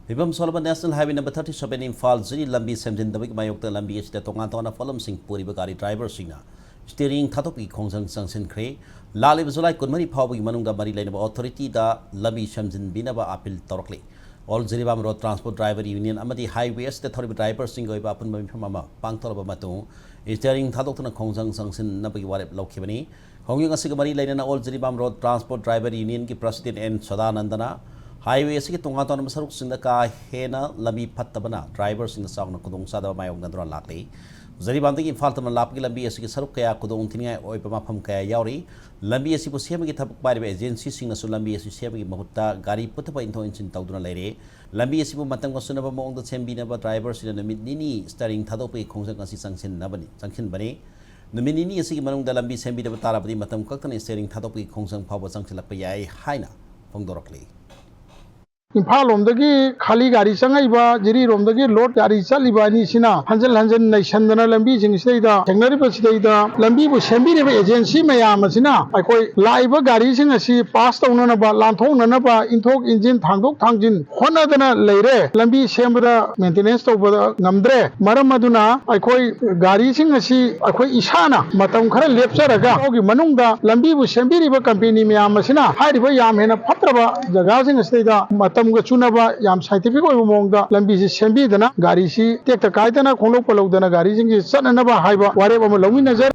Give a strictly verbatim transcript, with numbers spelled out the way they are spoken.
ꯐꯤꯕꯝ ꯁꯣꯜꯂꯕ national highway number thirty seven Imphal Jiri ꯂꯝꯕꯤ ꯁꯦꯝꯖꯤꯟꯗꯕꯒꯤ ꯃꯥꯌꯣꯛꯇ ꯂꯝꯕꯤ ꯑꯁꯤꯗ ꯇꯣꯉꯥꯟ ꯇꯣꯉꯥꯟꯕ ꯄꯣꯠꯂꯝꯁꯤꯡ ꯄꯨꯔꯤꯕ ꯒꯥꯔꯤ ꯗ꯭ꯔꯥꯏꯚꯔꯁꯤꯡꯅ ꯁ꯭ꯇꯤꯌꯔꯤꯡ ꯊꯥꯗꯣꯛꯄꯒꯤ ꯈꯣꯡꯖꯪ ꯆꯪꯁꯤꯟꯈ꯭ꯔꯦ꯫ ꯂꯥꯛꯂꯤꯕ ꯖꯨꯂꯥꯏ ꯀꯨꯟꯃꯔꯤ ꯐꯥꯎꯕꯒꯤ ꯃꯅꯨꯡꯗ ꯃꯔꯤ ꯂꯩꯅꯕ ꯑꯣꯊꯣꯔꯤꯇꯤꯗ ꯂꯝꯕꯤ ꯁꯦꯝꯖꯤꯟꯕꯤꯅꯕ ꯑꯥꯄꯤꯜ ꯇꯧꯔꯛꯂꯤ꯫ All Jiribam road transport driver union ꯑꯃꯗꯤ ꯍꯥꯏꯋꯦ ꯑꯁꯤꯗ ꯊꯧꯔꯤꯕ ꯗ꯭ꯔꯥꯏꯚꯔꯁꯤꯡꯒꯤ ꯑꯣꯏꯕ ꯑꯄꯨꯟꯕ ꯃꯤꯐꯝ ꯑꯃ ꯄꯥꯡꯊꯣꯛꯂꯕ ꯃꯇꯨꯡ ꯁ꯭ꯇꯤꯌꯔꯤꯡ ꯊꯥꯗꯣꯛꯇꯨꯅ ꯈꯣꯡꯖꯪ ꯆꯪꯁꯤꯟꯅꯕꯒꯤ ꯋꯥꯔꯦꯞ ꯂꯧꯈꯤꯕꯅꯤ꯫ ꯈꯣꯡꯖꯪ ꯑꯁꯤꯒ ꯃꯔꯤ ꯂꯩꯅꯅ all Jiribam road transport driver ꯌꯨꯅꯤꯌꯟꯒꯤ ꯄ꯭ꯔꯁꯤꯗꯦꯟꯠ ꯑꯦꯟ ꯁꯗꯥꯅꯟꯗꯅ ꯍꯥꯏꯋꯦ ꯑꯁꯤꯒꯤ ꯇꯣꯉꯥꯟ ꯇꯣꯉꯥꯟꯕ ꯁꯔꯨꯛꯁꯤꯡꯗ ꯀꯥ ꯍꯦꯟꯅ ꯂꯝꯕꯤ ꯐꯠꯇꯕꯅ ꯗ꯭ꯔꯥꯏꯚꯔꯁꯤꯡꯗ ꯆꯥꯎꯅ ꯈꯨꯗꯣꯡꯆꯥꯗꯕ ꯃꯥꯌꯣꯛꯅꯗꯨꯅ ꯂꯥꯛꯂꯤ꯫ ꯖꯤꯔꯤꯕꯥꯝꯗꯒꯤ ꯏꯝꯐꯥꯜ ꯇꯝꯅ ꯂꯥꯛꯄꯒꯤ ꯂꯝꯕꯤ ꯑꯁꯤꯒꯤ ꯁꯔꯨꯛ ꯀꯌꯥ ꯈꯨꯗꯣꯡ ꯊꯤꯅꯤꯡꯉꯥꯏ ꯑꯣꯏꯕ ꯃꯐꯝ ꯀꯌꯥ ꯌꯥꯎꯔꯤ꯫ ꯂꯝꯕꯤ ꯑꯁꯤꯕꯨ ꯁꯦꯝꯕꯒꯤ ꯊꯕꯛ ꯄꯥꯏꯔꯤꯕ ꯑꯦꯖꯦꯟꯁꯤꯁꯤꯡꯅꯁꯨ ꯂꯝꯕꯤ ꯑꯁꯤ ꯁꯦꯝꯕꯒꯤ ꯃꯍꯨꯠꯇ ꯒꯥꯔꯤ ꯄꯨꯊꯕ ꯏꯟꯊꯣꯛ ꯏꯟꯁꯤꯟ ꯇꯧꯗꯨꯅ ꯂꯩꯔꯦ꯫ ꯂꯝꯕꯤ ꯑꯁꯤꯕꯨ ꯃꯇꯝꯒ ꯆꯨꯅꯕ ꯃꯑꯣꯡꯗ ꯁꯦꯝꯕꯤꯅꯕ ꯗ꯭ꯔꯥꯏꯚꯔꯁꯤꯡꯅ ꯅꯨꯃꯤꯠ ꯅꯤꯅꯤ ꯁ꯭ꯇꯤꯌꯔꯤꯡ ꯊꯥꯗꯣꯛꯄꯒꯤ ꯈꯣꯡꯖꯪ ꯑꯁꯤ ꯆꯪꯁꯤꯟꯅꯕꯅꯤ, ꯆꯪꯁꯤꯟꯕꯅꯤ꯫ ꯅꯨꯃꯤꯠ ꯅꯤꯅꯤ ꯑꯁꯤꯒꯤ ꯃꯅꯨꯡꯗ ꯂꯝꯕꯤ ꯁꯦꯝꯕꯤꯗꯕ ꯇꯥꯔꯕꯗꯤ ꯃꯇꯝ ꯀꯛꯇꯅ ꯁ꯭ꯇꯤꯌꯔꯤꯡ ꯊꯥꯗꯣꯛꯄꯒꯤ ꯈꯣꯡꯖꯪ ꯐꯥꯎꯕ ꯆꯪꯁꯤꯜꯂꯛꯄ ꯌꯥꯏ ꯍꯥꯏꯅ ꯐꯣꯡꯗꯣꯔꯛꯂꯤ꯫ ꯏꯝꯐꯥꯜ ꯂꯣꯝꯗꯒꯤ ꯈꯥꯂꯤ ꯒꯥꯔꯤ ꯆꯪꯉꯛꯏꯕ, ꯖꯤꯔꯤꯔꯣꯝꯗꯒꯤ ꯂꯣꯗ ꯒꯥꯔꯤ ꯆꯠꯂꯤꯕ ꯑꯅꯤꯁꯤꯅ ꯍꯟꯖꯤꯟ ꯍꯟꯖꯤꯟ ꯅꯩꯁꯟꯗꯅ ꯂꯝꯕꯤꯁꯤꯡꯁꯤꯗꯩꯗ ꯊꯦꯡꯅꯔꯤꯕꯁꯤꯗꯩꯗ ꯂꯝꯕꯤꯕꯨ ꯁꯦꯝꯕꯤꯔꯤꯕ ꯑꯦꯖꯦꯟꯁꯤ ꯃꯌꯥꯝ ꯑꯁꯤꯅ ꯑꯩꯈꯣꯏ ꯂꯥꯛꯏꯕ ꯒꯥꯔꯤꯁꯤꯡ ꯑꯁꯤ ꯄꯥꯁ ꯇꯧꯅꯅꯕ, ꯂꯥꯟꯊꯣꯛꯅꯅꯕ, ꯏꯟꯊꯣꯛ ꯏꯟꯁꯤꯟ, ꯊꯥꯡꯗꯣꯛ ꯊꯥꯡꯖꯤꯟ ꯍꯣꯠꯅꯗꯅ ꯂꯩꯔꯦ꯫ ꯂꯝꯕꯤ ꯁꯦꯝꯕꯗ ꯃꯦꯟꯇꯦꯅꯦꯟꯁ ꯇꯧꯕꯗ ꯉꯝꯗ꯭ꯔꯦ꯫ ꯃꯔꯝ ꯑꯗꯨꯅ ꯑꯩꯈꯣꯏ ꯒꯥꯔꯤꯁꯤꯡ ꯑꯁꯤ ꯑꯩꯈꯣꯏ ꯏꯁꯥꯅ ꯃꯇꯝ ꯈꯔ ꯂꯦꯞꯆꯔꯒ, ꯃꯅꯨꯡꯗ ꯂꯝꯕꯤꯕꯨ ꯁꯦꯝꯕꯤꯔꯤꯕ ꯀꯝꯄꯦꯅꯤ ꯃꯌꯥꯝ ꯑꯁꯤꯅ ꯍꯥꯏꯔꯤꯕ ꯌꯥꯝ ꯍꯦꯟꯅ ꯐꯠꯇ꯭ꯔꯕ ꯖꯒꯥꯁꯤꯡ ꯑꯁꯤꯗꯩꯗ ꯃꯇꯝꯒ ꯆꯨꯅꯕ, ꯌꯥꯝ ꯁꯥꯏꯟꯇꯤꯐꯤꯛ ꯑꯣꯏꯕ ꯃꯑꯣꯡꯗ ꯂꯝꯕꯤꯁꯤ ꯁꯦꯝꯕꯤꯗꯅ, ꯒꯥꯔꯤꯁꯤ ꯇꯦꯛꯇ ꯀꯥꯏꯗꯅ, ꯈꯣꯡꯂꯧ ꯄꯜꯂꯧꯗꯅ ꯒꯥꯔꯤꯁꯤꯡꯁꯤ ꯆꯠꯅꯅꯕ ꯍꯥꯏꯕ ꯋꯥꯔꯦꯞ ꯑꯃ ꯂꯧꯃꯤꯟꯅꯖꯔꯤ꯫